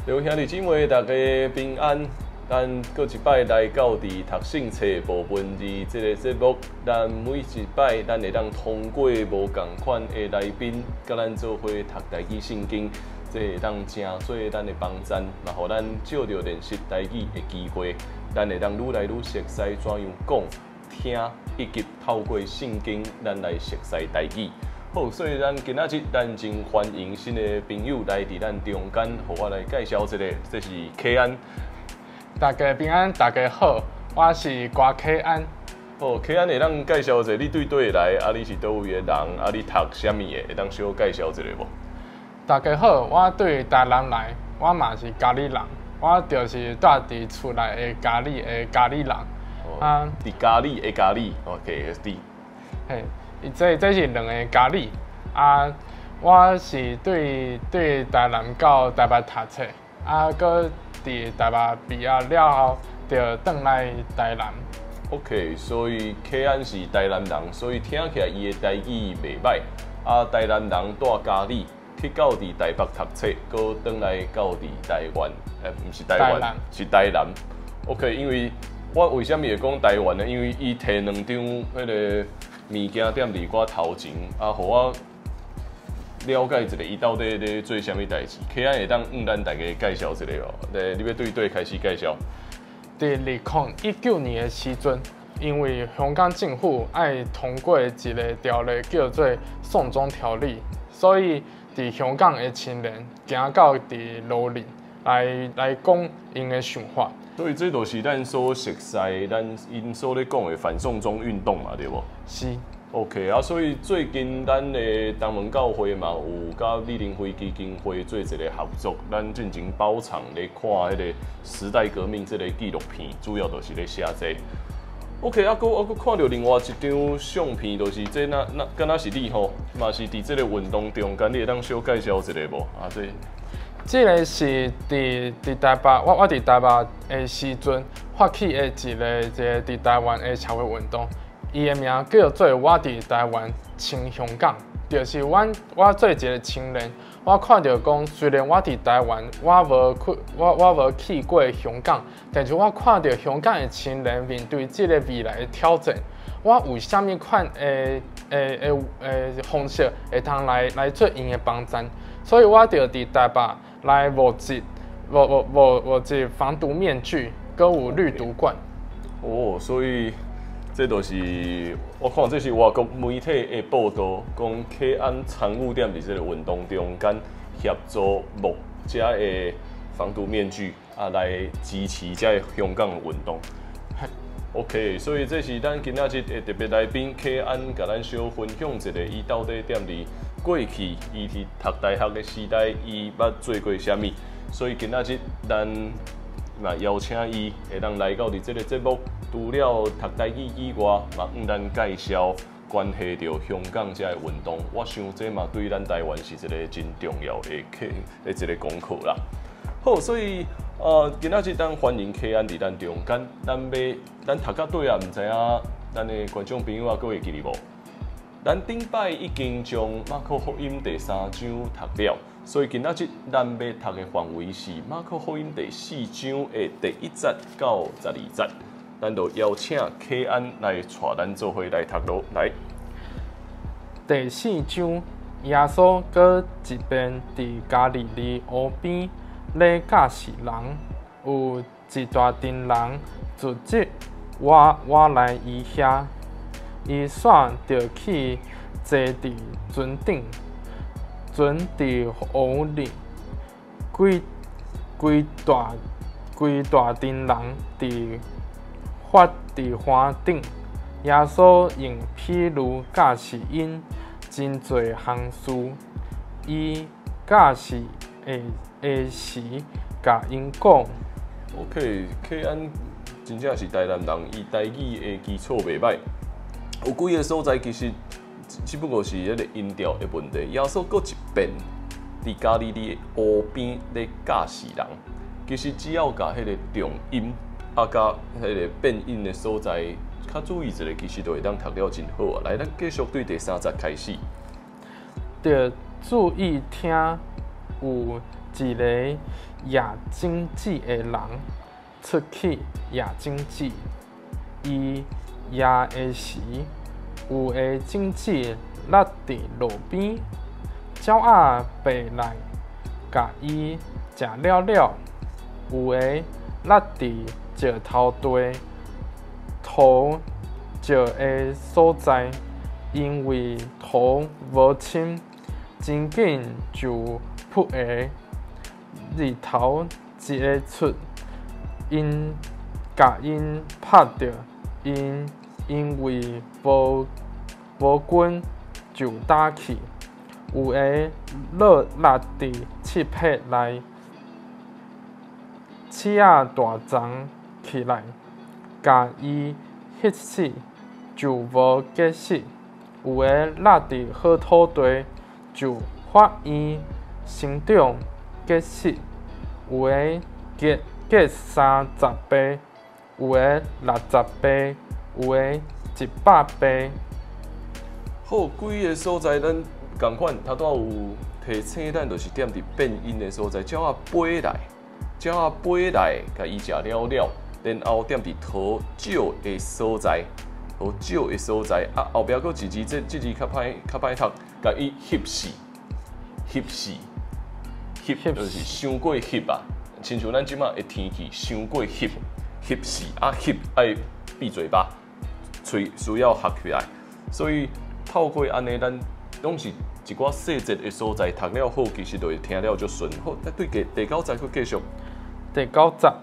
各位兄弟姊妹，大家平安。咱閣一擺來到佇讀聖冊無文字這个節目，咱每一擺咱會當通過無仝款的來賓，佮咱做伙讀台語聖經，這會當成做咱的幫贊，嘛予咱藉著練習台語的機會，咱會當愈來愈熟悉怎樣講、聽，以及透過聖經，咱來熟悉台語。好，所以咱今仔日咱真歡迎新的朋友來佇咱中間，予我來介紹一下，這是啟安。大家平安，大家好，我是郭啟安。好，啟安會當介紹一下，你對佗位來？啊，你是佗位的人？啊，你讀啥物的？會當小介紹一下無？大家好，我對台南來，我嘛是佳里人，我就是住佇厝內的佳里的佳里人。啊，佇佳里的佳里，OK，佇。嘿。這是兩个佳里啊！我是對台南到台北讀冊，啊，閣佇台北畢業了後，就轉來台南。 OK，所以啟安是台南人，所以聽起來伊的台語袂䆀。啊，台南人住佳里，去到佇台北讀冊，閣轉來到佇台灣，毋是台灣，是台南。OK，因為我為啥物會講台灣呢？因為伊提兩張彼个物件踮佇我頭前，啊，予我了解一下伊到底咧做啥物代誌。啟安會當向咱大家介紹一下哦。你欲對佗開始介紹？佇2019年的時陣，因為香港政府愛通過一个條例叫做《送中條例》，所以佇香港的青年行到佇羅林來講𪜶的想法。所以這就是咱所熟悉、咱𪜶所咧講的反送中運動嘛，對無？是。 OK 啊，所以最近咱的東門教會嘛有佮李登輝基金會做一个合作，咱進前包場咧看彼个時代革命這个紀錄片，主要就是咧寫這个。OK，啊，閣我閣看著另外一張相片，就是這那敢若是你吼，嘛是佇這个運動中間，你會當小介紹一下無？啊，這。這个是佇台北，我佇台北的時陣發起的一个佇台灣的社會運動，伊的名叫做我佇台灣親香港，就是阮我做一个青年，我看著講，雖然我佇台灣，我無去過香港，但是我看著香港的青年面對這个未來的挑戰，我有啥物款的方式會通來做𪜶的幫贊，所以我就佇台北來募集募集防毒面具，閣有濾毒罐。哦，所以這就是我看這是外國媒體的報導，講啟安參與踮佇這个運動中間協助募這个防毒面具啊，來支持這个香港的運動。OK，所以這是咱今仔日的特別來賓啟安，共咱小分享一下，伊到底踮佇過去，伊佇讀大學的時代，伊捌做過啥物。所以今仔日咱嘛邀請伊會當來到佇這个節目，除了讀台語以外，嘛向咱介紹關係著香港這个運動。我想這嘛對咱台灣是一个真重要的課的一个功課啦。好，所以今仔日咱歡迎啟安佇咱中間，咱欲咱讀到底啊，毋知影咱的觀眾朋友啊，閣會記得無？咱頂擺已經將馬可福音第三章讀了，所以今仔日咱欲讀的範圍是馬可福音第四章的第一節到12節。咱就邀請啟安來帶咱做伙來讀囉，來。第四章，耶穌閣一遍佇加利利湖邊咧教示人，有一大陣人聚集倚倚來伊遐，伊煞著去坐佇船頂，船佇湖裡，規大陣人佇帆佇帆頂。耶穌用譬喻教示𪜶真濟項事，伊教示的時，共𪜶講。 OK，啟安真正是台南人，伊台語的基礎袂䆀。有幾个所在其實只不過是彼个音調的問題。耶穌閣一遍佇加利利湖邊咧教示人，其實只要共彼个重音啊，佮彼个變音的所在較注意一下，其實就會當讀了真好啊。來，咱繼續對第三節開始。著注意聽，有一个掖種子的人出去掖種子，伊掖的時，有的種子落佇路邊，鳥仔飛來，共伊食了了；有的落佇石頭地，土石的所在，因為土無深，真緊就浮芽。日頭一下出，𪜶共𪜶拍著，𪜶因為無根就焦去。有的落佇刺柏內，刺仔大叢起來，共伊彼死，就無結實。有的落佇好土地，就發莺生長結實。有的結30倍，有的60倍，有的100倍。好，幾个所在咱仝款，頭拄仔有提醒咱，就是踮佇變音的所在，鳥仔飛來，鳥仔飛來，共伊食了了，然後踮佇土少的所在，土少的所在，啊，後壁閣一字，這字較歹讀，共伊翕死，翕死，翕就是傷過翕啊，親像咱這馬的天氣，傷過翕，翕死啊，翕愛閉嘴巴，喙需要合起來，所以透過按呢，咱攏是一寡細節的所在讀了好，其實就會聽了足順。好，咱對第九節閣繼續。第九節，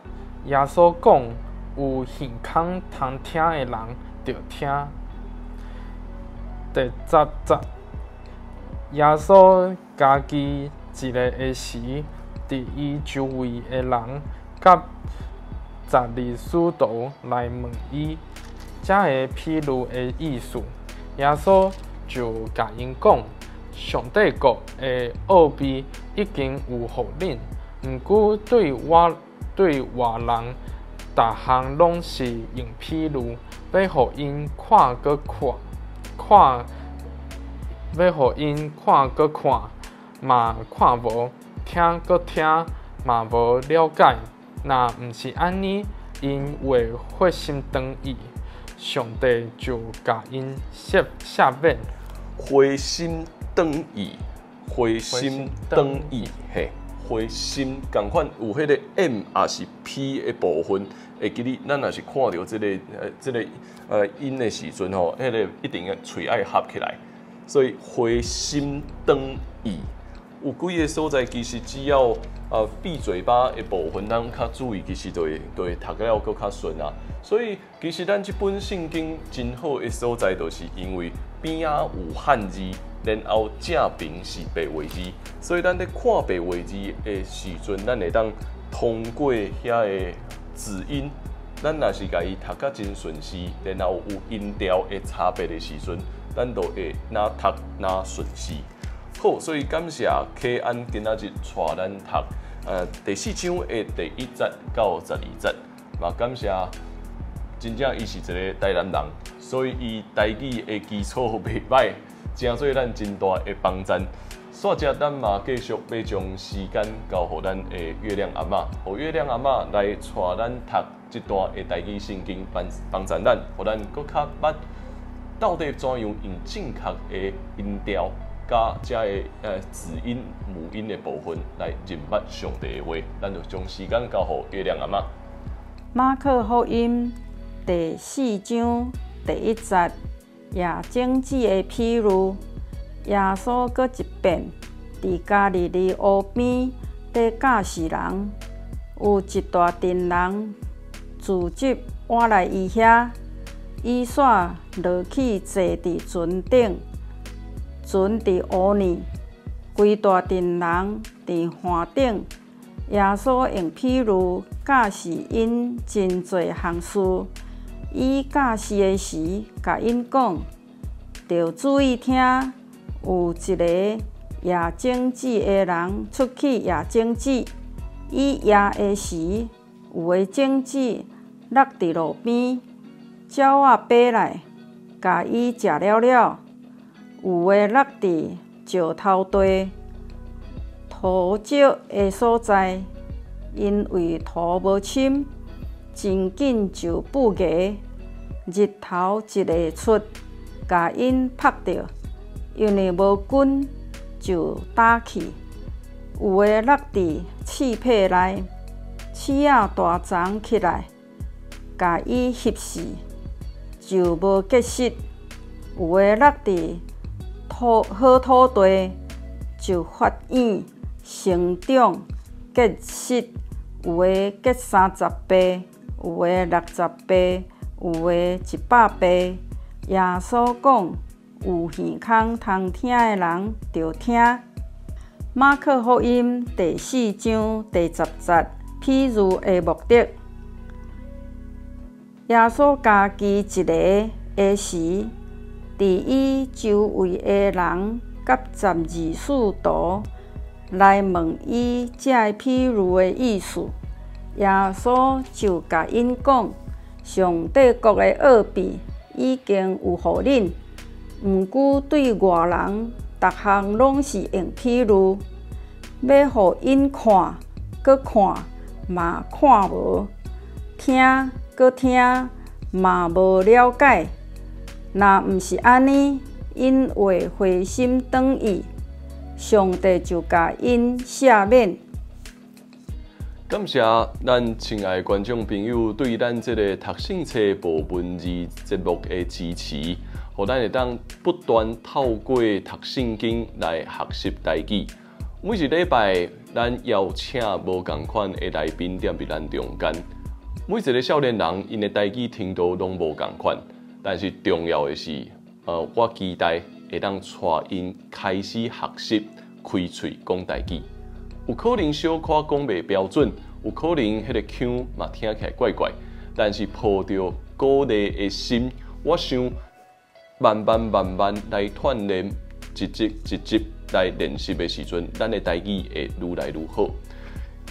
耶穌講：有耳孔通聽的人，著聽。第十節，耶穌家己一个的時，佇伊周圍的人佮十二使徒來問伊這个比喻的意思。耶穌就共𪜶講：上帝國的奧秘已經有予恁，毋過對外人，逐項攏是用比喻，欲予𪜶看閣看，欲予𪜶看閣看，嘛看無；聽閣聽，嘛無了解。若毋是按呢，𪜶會回心轉意，上帝就共𪜶赦免。回心轉意，回心轉意，嘿，回心仝款有彼个 M 抑是 P 的部分，會記得咱若是看著這個音的時陣吼，彼个一定愛喙愛合起來，所以回心轉意有幾个所在，其實只要閉嘴巴的部分，咱較注意，其實就會讀了閣較順啊。所以其實咱這本聖經真好的所在，就是因為邊仔有漢字，然後正爿是白話字，所以咱咧看白話字的時陣，咱會當通過遐个子音，咱若是共伊讀甲真順勢，然後有音調的差別的時陣，咱就會若讀若順勢。好，所以感謝啟安今仔日帶咱讀第四章的第1節到12節，嘛感謝真正伊是一个台南人，所以伊台語的基礎袂䆀，誠做咱真大的幫贊。煞接咱嘛繼續欲將時間交予咱的月亮阿嬤，予月亮阿嬤來帶咱讀這段的台語聖經，幫贊咱，予咱閣較捌到底怎樣用正確的音調，佮遮个子音、母音的部分來認捌上帝的話，咱就將時間交予月亮阿嬤。馬可福音第四章第1節，掖種子的比喻。耶穌閣一遍佇加利利湖邊咧教示人，有一大陣人聚集倚來伊遐，伊煞落去坐佇船頂，船佇湖內，規大陣人佇岸頂。耶穌用比喻教示𪜶真濟項事。伊教示的時，共𪜶講：著注意聽，有一個掖種子的人出去掖種子。伊掖的時，有的種子落佇路邊，鳥仔飛來，共伊食了了；有的落佇石頭地，土土少的所在，因為土無深，真緊就布芽，日頭一下出，共𪜶曝著，因為無根，就焦去。有的落佇刺箐內，刺仔大叢起來，共伊翕死，就無結實。有的落佇土好土地，就發蘖成長結實。有的結30倍，有的60倍，有的100倍。耶穌講：有耳孔通聽的人，著聽。馬可福音第四章第十節，譬喻的目的。耶穌家己一个的時，佇伊周圍的人佮十二使徒來問伊這个譬喻的意思。耶穌就共𪜶講：上帝國的奧秘已經有予恁，毋過對外人，逐項攏是用譬喻，欲予𪜶看，閣看嘛看無；聽，閣聽嘛無了解。若毋是按呢，𪜶會回心轉意，上帝就共𪜶赦免。感謝咱親愛的觀眾朋友對咱這个讀聖冊無文字節目的支持，予咱會當不斷透過讀聖經來學習台語。每一禮拜，咱邀請無仝款的來賓踮佇咱中間。每一个少年人，𪜶的台語程度攏無仝款，但是重要的是，我期待會當帶𪜶開始學習開喙講台語。有可能小可講袂標準，有可能彼个腔嘛聽起來怪怪，但是抱著鼓勵的心，我想慢慢慢慢來鍛鍊，一集一集來練習的時陣，咱的台語會愈來愈好。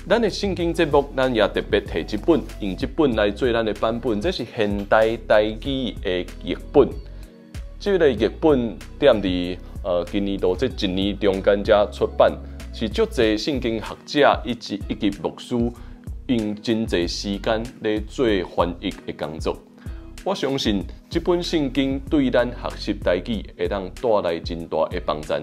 咱的聖經節目，咱也特別提這本，用這本來做咱的版本，這是現代台語的譯本。這个譯本踮佇今年度這一年中間才出版。是足濟聖經學者以及牧師用真濟時間咧做翻譯的工作。我相信這本聖經對咱學習台語會當帶來真大的幫助。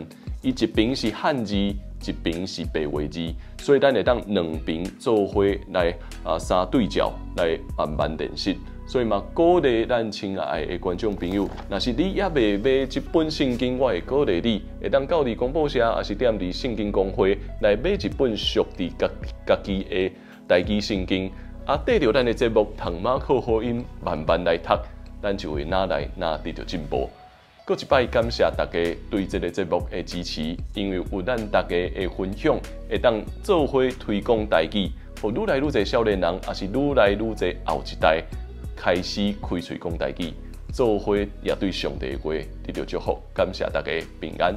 伊一邊是漢字，一邊是白話字，所以咱會當兩邊做伙來相對照來慢慢練習。所以嘛，鼓勵咱親愛的觀眾朋友，若是你猶未買這本聖經，我會鼓勵你會當到佇公報社，抑是踮佇聖經公會來買一本屬佇家家己的台語聖經。啊，綴著咱的節目《讀馬可福音》，慢慢來讀，咱就會愈來愈得著進步。閣一擺感謝大家對這个節目的支持，因為有咱大家的分享，會當做伙推廣台語，予愈來愈濟少年人，抑是愈來愈濟後一代開始開喙講台語，做伙也對上帝的話得著祝福。感謝大家平安。